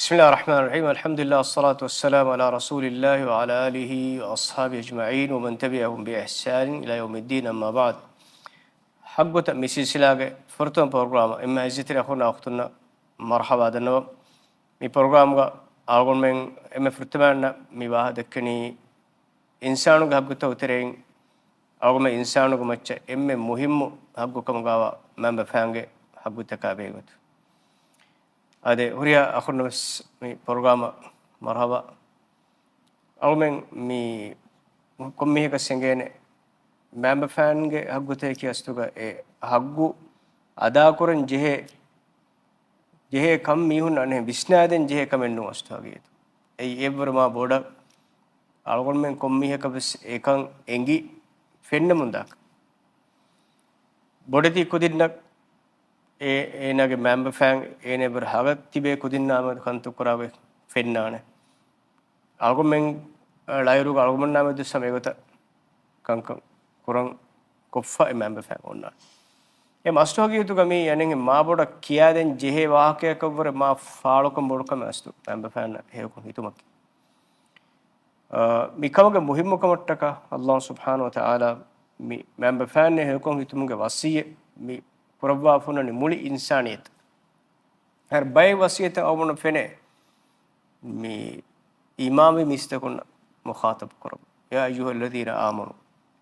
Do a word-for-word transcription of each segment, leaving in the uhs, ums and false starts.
بسم الله الرحمن الرحيم. الحمد لله والصلاة والسلام على رسول الله وعلى آله وأصحابه أجمعين ومن تبعهم بإحسان إلى يوم الدين، أما بعد. ޙައްޤުތައް މި ސިލްސިލާގެ ފުރަތަމަ ޕްރޮގްރާމަށް އެންމެ އިއްޒަތްތެރި އަޚުންނާ އުޚްތުންނަށް މަރްޙަބާ ދަންނަވަން. މި ޕްރޮގްރާމްގަ އަޅުގަނޑުމެން އެންމެ ފުރަތަމައިންނަށް މި ވާހަކަ ދެއްކެނީ އިންސާނުގެ ޙައްޤުތަކުގެ ތެރެއިން އަޅުގަނޑުމެން އިންސާނުގެ މައްޗަށް އެންމެ މުހިއްމު ޙައްޤު ކަމުގައިވާ މައިންބަފައިންގެ ޙައްޤުތަކާ ބެހޭގޮތުން. އާދެ، ހުރިހާ އަޚުންނަށް ވެސް މި ޕްރޮގްރާމަށް މަރްޙަބާ. އަޅުމެން މި ކޮންމީހަކަސް އެނގޭނެ މައިންބަފައިންގެ ޙައްޤުތަކަކީ އަސްލުގަ އެ ޙައްޤު އަދާކުރަން ޖެހޭ، ޖެހޭ ކަން މީހުން އަނެއް ވިސްނާދޭން ޖެހޭ ކަމެއް ނޫން އަސްލު ހަގީގަތު. އެއީ އެއްވަރު މާ ބޮޑަށް އަޅުގަނޑުމެން ކޮންމީހަކަށް ވެސް އެކަން އެނގި ފެންނަމުންދާކަށް. ބޮޑެތި ކުދިންނަށް އޭ، އޭނާގެ މައިންބަފައިން އޭނާ އެބަހުރި ހަގަށް ތިބޭ ކުދިންނާ މެދު ކަންތައް ކުރާ ގޮތް ފެންނާނެ. އަޅުގަނޑުމެން ޅައިރުގަ އަޅުގަނޑުމެންނާ މެދު ސަމެ އެގޮތަށް ކަންކަން ކުރަން ކޮށްފަ އެ މައިންބަފައިން އޮންނާނެ. އެ އަސްލު ހަގީގަތުގަ މީ އަނެއް މާ ބޮޑަށް ކިޔާދޭން ޖެހޭ ވާހަކަޔަކަށްވުރެ މާ ފާޅުކަން ބޮޑުކަމެއް އަސްލު މައިންބަފައިންނަށް ހެޔޮކޮށް ހިތުމަކީ. އާ، މިކަމުގެ މުހިއްމުކަމަށްޓަކާ ﷲ ސުބްޙާނަހޫ ވަތަޢާލާ މި މައިންބަފައިންނަށް ހެޔޮކޮށް ހިތުމުގެ ވަޞިއްޔަތް މި ކުރައްވާފަ އޮންނަނީ މުޅި އިންސާނިއްޔަތަށް. ހަރު ބައެއް ވަޞިއްޔަތެއް އަޅުގަނޑު ފެނޭ މި އީމާންވި މީސްތަކުންނަށް މުޚާޠަބު ކުރަމުން. يا أيها الذين آمنوا،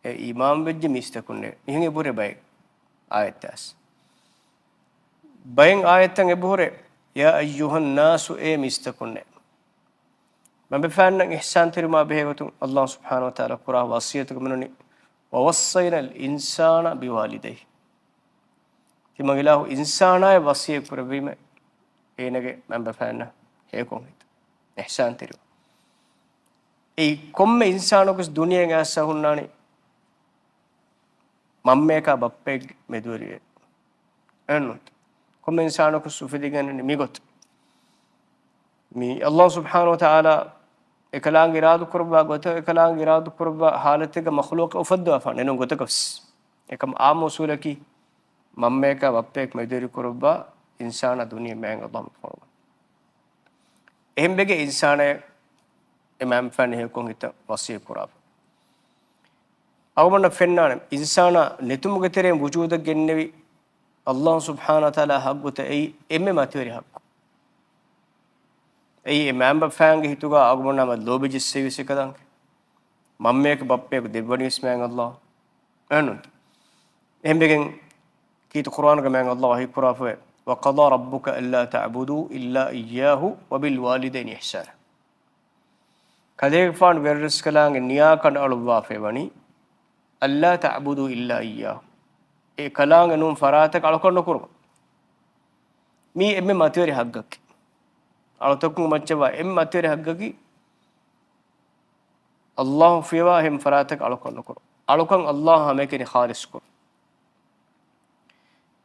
އޭ އީމާންވެއްޖެ މީސްތަކުންނޭ. މިހެން އެބަހުރޭ ބައެއް އާޔަތްތައް. ބައެއް އާޔަތްތައް އެބަހުރޭ يا أيها الناس، އޭ މީސްތަކުންނޭ. މައިންބަފައިންނަށް އިޙްސާންތެރިވުމާ ބެހޭގޮތުން ﷲ ސުބްޙާނަހޫ ވަތަޢާލާ ކުރާ ވަޞިއްޔަތުގަ މިއޮންނަނީ، ووصينا الإنسان بوالديه. ތިމަން އިލާހު އިންސާނާއަށް ވަޞިއްޔަތް ކުރެއްވީމޭ އޭނާގެ މައިންބަފައިންނަށް ހެޔޮކޮށް ހިތުން. އިޙްސާންތެރިވުން. އެއީ ކޮންމެ އިންސާނަކުވެސް ދުނިޔެއިން އައިސްފަ ހުންނާނީ މަންމަޔަކާ ބައްޕައެއްގެ މެދުވެރިވެ. އެހެންނޫންތަ؟ ކޮންމެ އިންސާނަކު އުފެދިގެން މިގޮތަށް. މި ﷲ ސުބްޙާނަހޫ ވަތަޢާލާ އެކަލާނގެ އިރާދަކުރައްވާ ގޮތަށް، އެކަލާނގެ އިރާދަކުރައްވާ ޙާލަތެއްގަ މަޚްލޫޤަށް އުފައްދަވާފާނެ ނޫން ގޮތަކަށް ވެސް. އެކަމަ ޢާއްމު އުޞޫލަކީ މަންމަޔަކާ ބައްޕަޔަކު މެދުވެރިކުރައްވާ އިންސާނާ ދުނިޔެ މައިން ﷲ ފޮނުވަން. އެހެންވެގެން އިންސާނާ އެ މައިންބަފައިން ހެޔޮކޮށް ހިތަން ވަޞިއްޔަތް ކުރާފަ. އަޅުގަނޑަށް ފެންނާނެ، އިންސާނާ ނެތުމުގެ ތެރެއިން ވުޖޫދަށް ގެންނެވި ﷲ ސުބްޙާނަހޫ ވަތަޢާލާ ޙައްޤުތައް އެއީ އެންމެ މަތިވެރި ޙައްޤު. އެއީ އެ މައިންބަފައިންގެ ހިތުގަ އަޅުގަނޑުމެންނާ ލޯބި ޖެއްސެވި އެކަލާނގެ. މަންމަޔަކު ބައްޕަޔަކު ދެއްވަނީވެސް މާތް ﷲ. އެހެންނޫންތަ؟ އެހެންވެގެން ކީރިތި ޤުރްއާނުގަ މާތް ﷲ ވަޙީ ކުރާފައި، وقضى ربك ألا تعبدوا إلا إياه وبالوالدين إحسانا. ކަލޭގެފާނު ވެރިރަސްކަލާނގެ ނިޔާ ކަނޑައަޅުއްވާފައި ވަނީ، ألا تعبدوا إلا إياه، އެ ކަލާނގެ ނޫން ފަރާތަކަށް އަޅުކަން ނުކުރުމަށް. މީ އެންމެ މަތިވެރި ޙައްޤަކީ. އަޅުތަކުންގެ މައްޗަށްވާ އެންމެ މަތިވެރި ޙައްޤަކީ، ﷲ ފިޔަވާ އެހެން ފަރާތަކަށް އަޅުކަން ނުކުރުން. އަޅުކަން ﷲ އަށް ހަމައެކަނި ޚާލިޞް ކުރުން.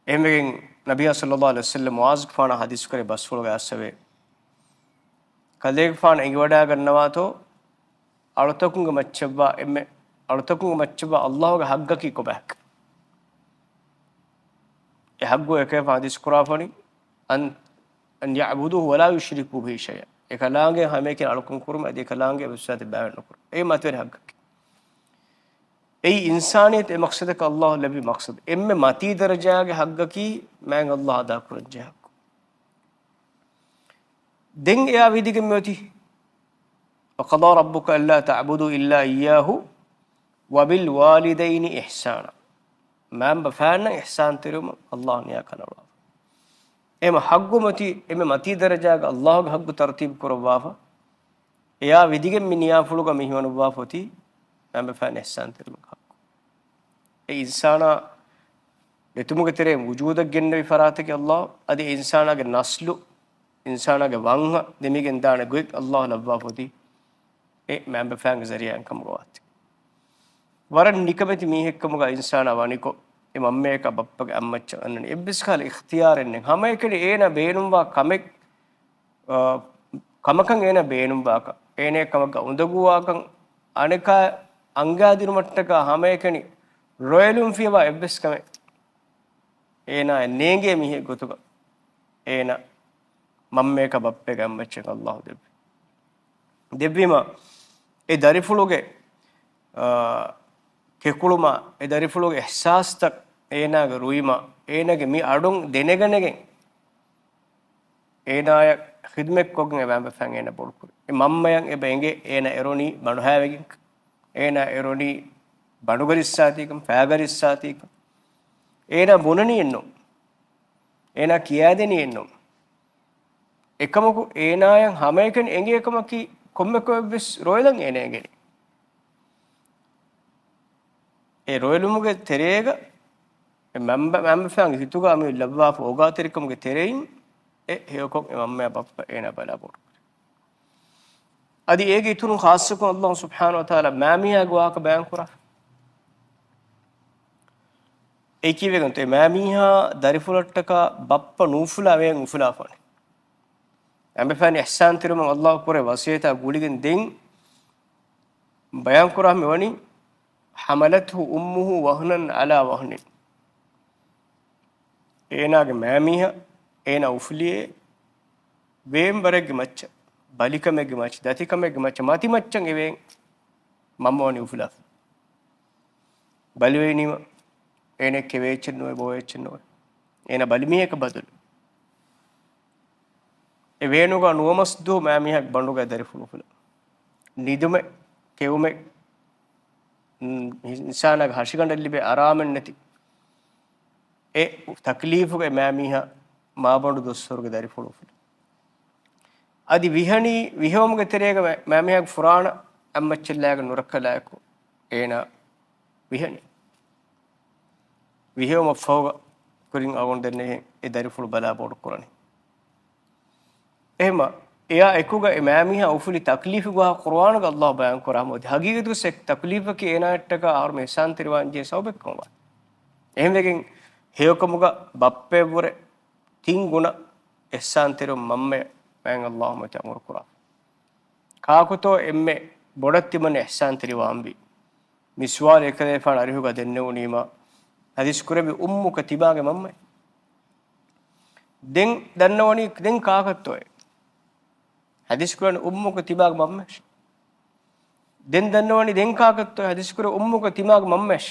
އެހެންވެގެން ނަބިއްޔާ ޞައްލައްލާހު ޢަލައިހި ވަސައްލަމް މުޢާޛުގެފާނަށް ޙަދީޘް ކުރެއްވި ބަސްފުޅުގައި އައިސްފަވޭ، ކަލޭގެފާނު އެނގިވަޑައިގަންނަވާތޯ، އަޅުތަކުންގެ މައްޗަށްވާ އެންމެ، އަޅުތަކުންގެ މައްޗަށްވާ ﷲ ގެ ޙައްޤަކީ ކޮބާކަން. އެ ޙައްޤު އެކަލޭގެފާނު ޙަދީޘް ކުރާފަ ވަނީ، أن، أن يعبدوه ولا يشركوا به شيئا. އެ ކަލާނގެ ހަމައެކަނި އަޅުކަން ކުރުމަށް އަދި އެ ކަލާނގެ ވިސްވާތެ ބައިވެރި ނުކުރުން. އެއީ މަތިވެރި ޙައްޤަކީ. އެއީ އިންސާނިއްޔަތު އެ މަޤްޞަދަކަށް ﷲ ލެއްވި މަޤްޞަދު. އެންމެ މަތީ ދަރަޖާގެ ޙައްޤަކީ މާތް ﷲ އަދާކުރަން ޖެހޭ ޙައްޤު. ދެން އެއާ ވިދިގެން މިއޮތީ، وقضى ربك ألا تعبدوا إلا إياه وبالوالدين إحسانا. މައިންބަފައިންނަށް އިޙްސާންތެރިވުމަށް ﷲ ނިޔާ ކަނޑައަޅުވާފަ. އެހެން ޙައްޤު މަތީ، އެންމެ މަތީ ދަރަޖާގަ ﷲ ގެ ޙައްޤު ތަރުތީބު ކުރައްވާފަ. އެއާ ވިދިގެން މި ނިޔާފުޅުގަ މި ހިމަނައްވާފަ އޮތީ މައިންބަފައިން އިޙްސާންތެރިވުމުގެ ޙައްޤު. އެ އިންސާނާ ނެތުމުގެ ތެރެއިން ވުޖޫދަށް ގެންނެވި ފަރާތަކީ ﷲ، އަދި އެ އިންސާނާގެ ނަސްލު، އިންސާނާގެ ވަންހަ ދެމިގެން ދާނެ ގޮތް ﷲ ލައްވާފަ އޮތީ އެ މައިންބަފައިންގެ ޒަރީޢާއިން ކަމުގަ ވާތީ. ވަރަށް ނިކަމެތި މީހެއްކަމުގަ އިންސާނާ ވަނިކޮށް، އެ މަންމަޔަކާ ބައްޕަގެ އަތްމައްޗަށް އަންނަނީ. އެއްވެސް ކަހަލަ އިޚްތިޔާރެއް ނެތް. ހަމައެކަނި އޭނާ ބޭނުންވާ ކަމެއް، އާ، ކަމަކަށް އޭނާ ބޭނުންވާކަން، އޭނާ ކަމަކަށް އުނދަގޫވާކަން، އަނެކާ އަންގާދިނުމަށްޓަކާ ހަމައެކަނި ރޮއެލުން ފިޔަވާ އެއްވެސް ކަމެއް އޭނާއަށް ނޭނގޭ މީހެއް ގޮތުގަ އޭނާ މަންމަޔަކަށް ބައްޕަޔަކަށް އެއްމައްޗަކަށް އައްލާހު ދެއްވި. ދެއްވީމަ، އެ ދަރިފުޅުގެ، އާ، ކެކުޅުމާ، އެ ދަރިފުޅުގެ އިޙްސާސްތައް އޭނާގެ ރުއިމާ، އޭނާގެ މި އަޑުން ދެނެގަނެގެން، އޭނާޔަށް ޚިދުމަތްކޮށްގެން އެ މަންމަފާން އޭނާ ބޮޑުކުރި. އެ މަންމަޔަށް އެބަ އެނގޭ އޭނާ އެރޮނީ ބަނޑުހައިވެގެން، އޭނާ އެރޮނީ ބަނޑުގަރިއްސާތީކަން، ފައިގަރިއްސާތީކަން. އޭނާ ބުނަނީއެއްނު. އޭނާ ކިޔާދެނީއެއްނު. އެކަމަކު އޭނާޔަށް ހަމައެކަނި އެނގޭ ކަމަކީ ކޮންމެ ކޮއެއްވެސް ރޮއެލަން އޭނާ އެނގެނީ. އެ ރޮއެލުމުގެ ތެރޭގަ އެ މަންބަ-، މަންބަފާންގެ ހިތުގަ މި ލައްވާފަ އޯގާތެރިކަމުގެ ތެރެއިން އެ ހެޔޮކޮށް އެ މަންމަޔާ ބައްޕަ އޭނާ ބަލާ ބޮޑު. އަދި އޭގެ އިތުރުން ޚާއްޞަކޮށް އައްލާހު ސުބްޙާނަހު ވަތަޢާލާ މާމީހާގެ ވާހަކަ ބަޔާން ކުރާ. އެ ކީއްވެގެންތޯ؟ އެ މާމީހާ ދަރިފުޅަށްޓަކާ ބައްޕަ ނޫފުލާ ވޭން އުފުލާފަނި. އަނބެފާނި އިޙްސާންތެރިވުމަށް އައްލާހު ކުރެ ވަޞިއްޔަތާ ގުޅިގެން ދެން ބަޔާން ކުރާ މިވަނީ، حملته أمه وهنا على وهن. އޭނާގެ މާމީހާ އޭނާ އުފުލިއޭ ވޭންވަރެއްގެ މައްޗަށް، ބަލިކަމެއްގެ މައްޗަށް، ދަތިކަމެއްގެ މައްޗަށް، މަތިމައްޗަށް އެ ވޭން މަންމަ ވަނީ އުފުލާފަ. ބަލިވެއިނީމަ އޭނަ ކެވޭ އެއްޗެއް ނުވޭ، ބޮވޭ އެއްޗެއް ނުވޭ. އޭނަ ބަލިމީހަކަށް ބަދަލު. އެ ވޭނުގަ ނުވަމަސް ދުވަހު މާމީހާގެ ބަނޑުގަ ދަރިފުޅު އުފުލާ. ނިދުމެއް، ކެއުމެއް، އިން-، އިންސާނާގެ ހަށިގަނޑަށް ލިބޭ އަރާމެއް ނެތި. އެ ތަކްލީފުގަ މާމީހާ މާބަނޑު ދުވަސްވަރުގެ ދަރިފުޅު އުފުލި. އަދި ވިހަނީ، ވިހެއުމުގެ ތެރޭގަ މަ-، މާމީހާގެ ފުރާނަ އަތްމައްޗަށްލާގެން ނުރައްކަލާއެކު އޭނާ ވިހަނީ. ވިހެއުމަށްފަހުގަ ކުރިން އަޅުގަނޑު ދެންނެވި އެ ދަރިފުޅު ބަލާ ބޮޑު ކުރަނީ. އެހެމަ، އެއާ އެކުގަ އެ މާމީހާ އުފުލި ތަކްލީފުގަ ޤުރުއާނުގަ އައްލާހު ބަޔާން ކުރާ ހަމަ އޮތީ. ހަގީގަތުގަ އެ ތަކްލީފަކީ އޭނާއަށްޓަކާ އަހަރުމެން އިޙްސާންތެރިވާން ޖެހޭ ސަބަބެއްކަމަށް ވާނެ. އެހެންވެގެން ހެޔޮކަމުގަ ބައްޕައަށްވުރެ ތިން ގުނަ އިޙްސާންތެރިވުން މަންމަޔަށް މާތް އައްލާހު މަތި އަމުރު ކުރާ. ކާކުތޯ އެންމެ ބޮޑަށް ތިމަން އިޙްސާންތެރިވާންވީ؟ މި ސުވާލު އެކަލޭފާނު އަރިހުގަ ދެންނެވުނީމަ، ޙަދީޘް ކުރެއްވި އުއްމުކަ ތިމާގެ މަންމަ. ދެން ދަންނަވަނީ ދެން ކާކަށްތޯއޭ؟ ޙަދީޘް ކުރެއްވި އުއްމުކަ ތިމާގެ މަންމައަށް. ދެން ދަންނަވަނީ ދެން ކާކަށްތޯ؟ ޙަދީޘް ކުރެއްވި އުއްމުކަ ތިމާގެ މަންމައަށް.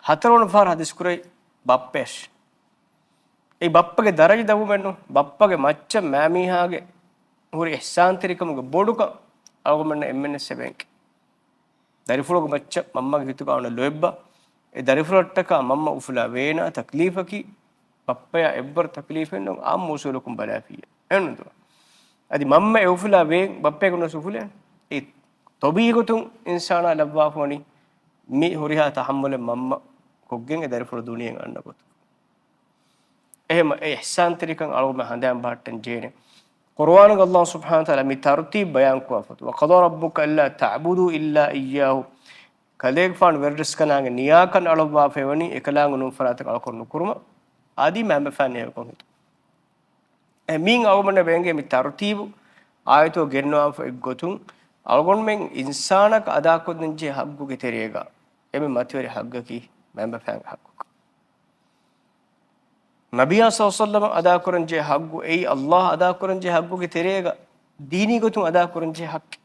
ހަތަރުވަނަ ފަހަރަށް ޙަދީޘް ކުރެއްވީ ބައްޕައަށް. އެއީ ބައްޕަގެ ދަރަޖަ ދަށްވުމެއްނު، ބައްޕަގެ މައްޗަށް މާމީހާގެ ހުރި އިޙްސާންތެރިކަމުގެ ބޮޑުކަން އަޅުގަނޑަށް އެންމެންނަށް ސެބެންކެ. ދަރިފުޅުގެ މައްޗަށް މަންމަގެ ހިތުގަ އޮންނަ ލޯތްބާ، އެ ދަރިފުޅަށްޓަކާ މަންމަ އުފުލާ ވޭނާ ތަކްލީފަކީ ބައްޕަޔާ އެއްވަރު ތަކްލީފެއްނު، އާއްމު އުސޫލަކުން ބަލާފިއްޔާ. އެހެންނު ދުވަ. އަދި މަންމަ އެ އުފުލާ ވޭން ބައްޕަޔަކު ނުވެސް އުފުލޭނެ. އެ ޠަބީޢީގޮތުން އިންސާނާ ލައްވާފަވަނީ މި ހުރިހާ ތަޙައްމުލެއް މަންމަ ކޮށްގެން އެ ދަރިފުޅު ދުނިޔެއަށް އަންނަ ގޮތު. އެހެމަ އެ އިޙްސާންތެރިކަން އަޅުގަނޑު ހަނދާން ބަހައްޓަން ޖެހޭނެ. ޤުރުއާނުގަ އައްލާހު ސުބްޙާނަހު ވަތަޢާލާ މި ތަރުތީބު ބަޔާންކުރާފަ، وقضى ربك ألا تعبدوا إلا إياه. ކަލޭގެފާނު ވެރިރަސްކަލާނގެ ނިޔާކަން އަޅުއްވާފައިވަނީ އެކަލާނގެ ނޫން ފަރާތަކަށް އަޅުކަން ނުކުރުމަށް. އަދި މައިންބަފައިން ހެޔޮކޮށް ހިތު. އެ މީން އަޅުގަނޑަށް ވެނގޭ މި ތަރުތީބު އާޔަތުގަ ގެންނަވާފަ އެއްގޮތުން، އަޅުގަނޑުމެން އިންސާނަކަށް އަދާކޮށްދޭންޖެހޭ ޙައްޤުގެ ތެރޭގަ އެންމެ މަތިވެރި ޙައްޤަކީ މައިންބަފައިންގެ ޙައްޤަކަށް. ނަބިއްޔާ ޞައްލަﷲު ޢަލައިހި ވަސައްލަމަ އަދާކުރަންޖެހޭ ޙައްޤު އެއީ އައްލާހު އަދާކުރަންޖެހޭ ޙައްޤުގެ ތެރޭގަ ދީނީ ގޮތުން އަދާކުރަންޖެހޭ ޙައްޤެއް.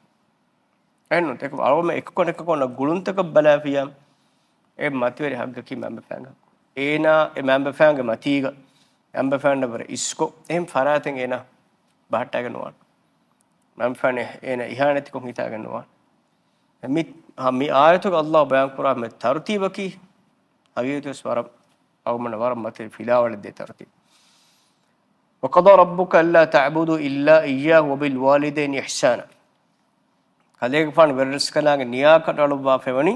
އެހެންނު، އަޅުގަނޑު އެކަކު އަނެކަކު އޮންނަ ގުޅުންތަކަށް ބަލާފިއްޔާ، އެ މަތިވެރި ޙައްޤަކީ މައިންބަފައިންގެ ޙައްޤު. އޭނާ އެ މައިންބަފައިންގެ މަތީގަ، މައިންބަފައިންނަށް ވުރެ އިސްކޮށް، އެހެން ފަރާތެއް އޭނާ ބަހައްޓާގެން ނުވާނެ. މައިންބަފައިން އޭނާ އިހާނެތިކޮށް ހިތާގެން ނުވާނެ. މި، މި އާޔަތުގަ އައްލާހު ބަޔާން ކުރާ މި ތަރުތީބަކީ، ހަގީގަތުވެސް ވަރަށް، އަޅުގަނޑަށް ވަރަށް މަތިވެރި ފިލާވަޅެއް ދޭ ތަރުތީބު. وقضى ربك ألا تعبدوا إلا إياه وبالوالدين إحسانا. ކަލޭގެފާނު ވެރިރަސްކަލާނގެ ނިޔާކަން އަޅުއްވާފައިވަނީ،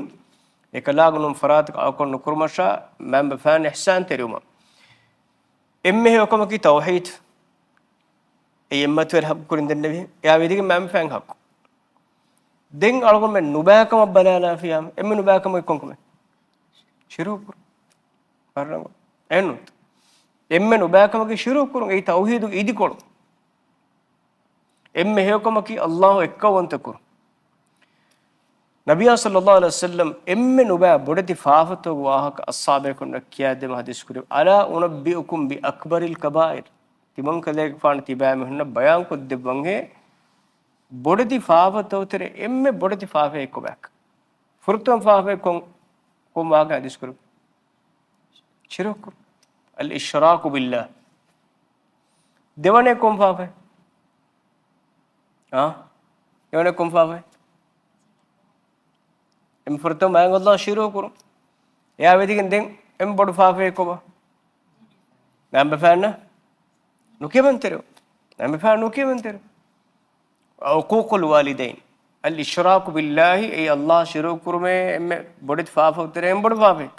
އެކަލާނގެ ނޫން ފަރާތަކަށް އަޅުކަން ނުކުރުމަށާ، މައިންބަފައިން އިޙްސާންތެރިވުމަށް. އެންމެ ހެޔޮކަމަކީ ތައުޙީދު. އެއީ އެންމެ މަތިވެރި ޙައްޤު ކުރިން ދެންނެވި. އެއާ ވިދިގެން މައިންބަފައިން ޙައްޤު. ދެން އަޅުގަނޑުމެން ނުބައިކަމަށް ބަލާލާފިޔާ، އެންމެ ނުބައިކަމަކީ ކޮންކަމެއް؟ ޝިރުކު ކުރުން. ފަރުރަނގު. އެންނު. އެންމެ ނުބައިކަމަކީ ޝިރުކު ކުރުން. އެއީ ތައުޙީދުގެ އިދިކޮޅު. އެންމެ ހެޔޮކަމަކީ އައްލާހު އެއްކައުވަންތަ ކުރުން. ނަބިއްޔާ ޞައްލަﷲު ޢަލައިހި ވަސައްލަމް އެންމެ ނުބައި ބޮޑެތި ފާފަތަކުގެ ވާހަކަ އަޞްޙާބައިކުންނަށް ކިޔާދެމުން ޙަދީޘް ކުރި، ألا أنبئكم بأكبر الكبائر. ތިމަންކަލޭގެފާނު ތިބާމީހުންނަށް ބަޔާންކޮށްދެއްވަންހޭ، ބޮޑެތި ފާފަތަކު ތެރޭ އެންމެ ބޮޑެތި ފާފައެއް ކޮބާކަން. ފުރަތަމަ ފާފައެއް ކޮން، ކޮން ވާހަކަ ޙަދީސް ކުރެއްވި؟ ޝިރުކު. އަލް އިޝްރާކު ބިއްލާހް. ދެވަނައެއް ކޮން ފާފައެއް؟ އާ؟ ދެވަނައެއް ކޮން ފާފައެއް؟ އެންމެ ފުރަތަމަ މާތް ﷲ އަށް ޝިރުކު ކުރުން. އެއާ ވެދިގެން ދެން އެންމެ ބޮޑު ފާފައެއް ކޮބާ؟ މައިންބަފައިންނަށް ނުކިޔަމަންތެރިވުން. މައިންބަފައިން ނުކިޔަމަންތެރިވުން. ޢުޤޫޤުލް ވާލިދައިން. އަލް އިޝްރާކު ބިއްލާހި، އެއީ ﷲ އަށް ޝިރުކު ކުރުމޭ އެންމެ ބޮޑެތި ފާފައަކު ތެރޭ އެންމެ ބޮޑު ފާފައެއް.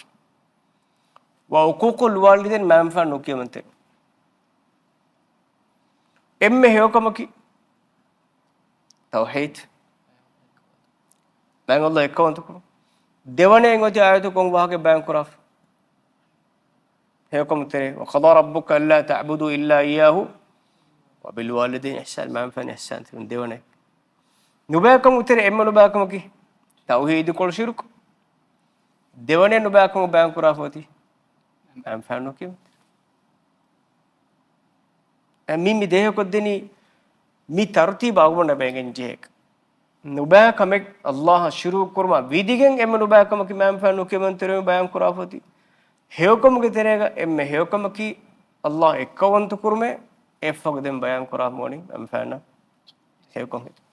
ވަޢުޤޫޤުލް ވާލިދައިން، މައިންބަފައިން ނުކިޔަމަންތެރިވުން. އެންމެ ހެޔޮކަމަކީ ތައުޙީދު. މާތް ﷲ އެއްކައުވަންތަކުރުން. ދެވަނައިން އޮތީ އާޔަތު ކޮން ވާހަކަ ބަޔާން ކުރާފަ؟ ހެޔޮކަމު ތެރޭ، وَقَضَىٰ رَبُّكَ أَلَّا تَعْبُدُوا إِلَّا إِيَّاهُ وَبِالْوَالِدَيْنِ إِحْسَانًا. މާތް ބަފައިން އިޙްސާން ތެރެވުން ދެވަނައިން. ނުބައިކަމު ތެރޭ އެންމެ ނުބައިކަމަކީ ތައުޙީދު ކޮޅު ޝިރުކު. ދެވަނައިން ނުބައިކަމު ބަޔާން ކުރާފަ އޮތީ މާތް ބަފައިން ނުކިޔަމަން. އެ މި، މި ދޭހަކޮށްދެނީ މި ތަރުތީބު އަޅުގަނޑަށް ބެނގެން ޖެހޭކަށް. ނުބައި ކަމެއް ﷲ އަށް ޝިރުކު ކުރުމާ ވިދިގެން އެންމެ ނުބައި ކަމަކީ މާތް ބަފައިން ނުކިޔަމަންތެރިވުން ބަޔާން ކުރާފަ އޮތީ. ހެޔޮކަމުގެ ތެރޭގަ އެންމެ ހެޔޮކަމަކީ ﷲ އެއްކައުވަންތަ ކުރުމޭ އެއަށްފަހު ދެން ބަޔާން ކުރާ މޯނި މާތް ބަފައިންނަށް ހެޔޮކަން ހެދުން.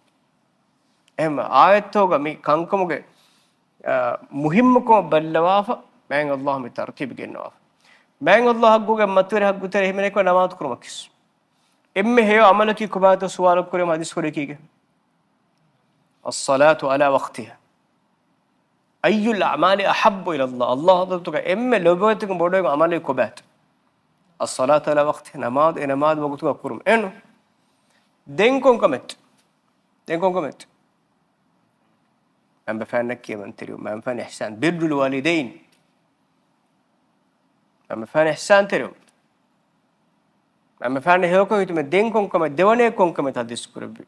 އެހެން އާޔަތްތަކުގަ މި ކަންކަމުގެ، އާ، މުހިއްމުކަމަށް ބައްލަވާފަ މާތް ﷲ މި ތަރުތީބު ގެންނަވާފަ. މާތް ﷲ ހައްގުގެ މަތިވެރި ހައްގުތެރޭ ހިމެނޭ ނަމާދު ކުރުމަކީ. އެންމެ ހެޔޮ ޢަމަލަކީ ކޮބާތޯ ސުވާލު ކުރީމަ ޙަދީސް ކުރީ ކީކޭ؟ الصلاة على وقتها. أي الأعمال أحب إلى الله؟ ﷲ ޙަޟްރަތުގަ އެންމެ ލޮބުވެތިކަން ބޮޑުވި ޢަމަލެއް ކޮބާތޯ؟ الصلاة على وقتها. ނަމާދު، އެ ނަމާދު ވަގުތުގަ ކުރުން. އެން؟ ދެން ކޮން ކަމެއް؟ ދެން ކޮން ކަމެއް؟ މައިންބަފައިންނަށް ކިޔަމަންތެރިވުން، މައިންބަފައިން އިޙްސާން، ބިއްރުލް ވާލިދައިން. މައިންބަފައިން އިޙްސާންތެރިވުން. މައިންބަފައިން ހެޔޮކޮށް ހިތުމެ ދެން ކޮން ކަމެއް، ދެވަނައެއް ކޮން ކަމެއް ޙަދީސް ކުރެއްވި؟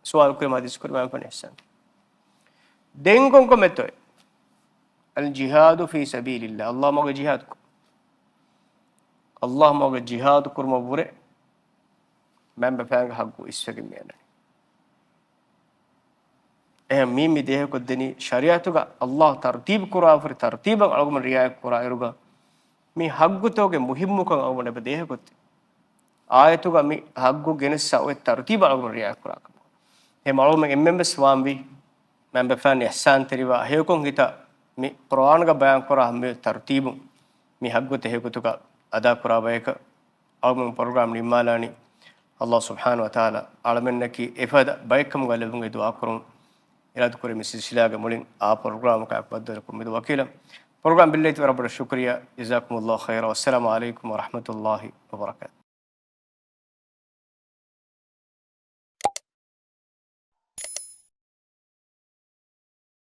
ސުވާލު ކުރީމަ ޙަދީސް ކުރީ މައިންބަފައިން އިޙްސާން. ދެން ކޮން ކަމެއްތޯ؟ الجهاد في سبيل الله. ﷲ މަގުގަ ޖިހާދު ކުރުން. ﷲ މަގުގަ ޖިހާދު ކުރުމަށްވުރެ މައިންބަފައިންގެ ހައްގު އިސްވެގެން މިއަންނަނީ. އެހެން މީ މި ދޭހަކޮށްދެނީ ޝަރީޢަތުގަ ﷲ ތަރުތީބު ކުރާފަރި ތަރުތީބަށް އަޅުގަނޑު ރިޢާޔަތް ކުރާ އިރުގަ މި ހައްގުތަކުގެ މުހިއްމުކަން އަޅުގަނޑު އެބަ ދޭހަކޮށްދޭ. އާޔަތުގަ މި ހައްގު ގެނެއްސާ އޮތް ތަރުތީބަށް އަޅުގަނޑު ރިޢާޔަތް ކުރާކަމަށް. އެހެން އަޅުގަނޑު އެންމެންވެސް ވާންވީ މައިންބަފައިން އިޙްސާންތެރިވާ ހެޔޮކޮށް ހިތަށް މި ޤުރުއާނުގަ ބަޔާންކުރާ ހަމަ ތަރުތީބުން މި ހައްގުތައް ހެޔޮގޮތުގަ އަދާކުރާ ބަޔަކަށް އަޅުގަނޑު ޕްރޮގްރާމް ނިންމާލާނީ. ﷲ ސުބްޙާނަހޫ ވަތަޢާލާ އަޅަމެންނަކީ އެފަދަ ބައެއްކަމުގަ ލެއްވުން އެދުޢާ ކުރަމުން. އިރާދަކުރި މި ސިލްސިލާގެ މުޅިން އާ ޕްރޮގްރާމަކާ އެކު ބައްދަލުކޮށް މެދު ވަކީލަށް ޕްރޮގްރާމް ބެއްލެވި ވަރަށް ބޮޑަށް ޝުކުރިއްޔާ. جزاكم الله خيرا. والسلام عليكم ورحمة الله وبركاته.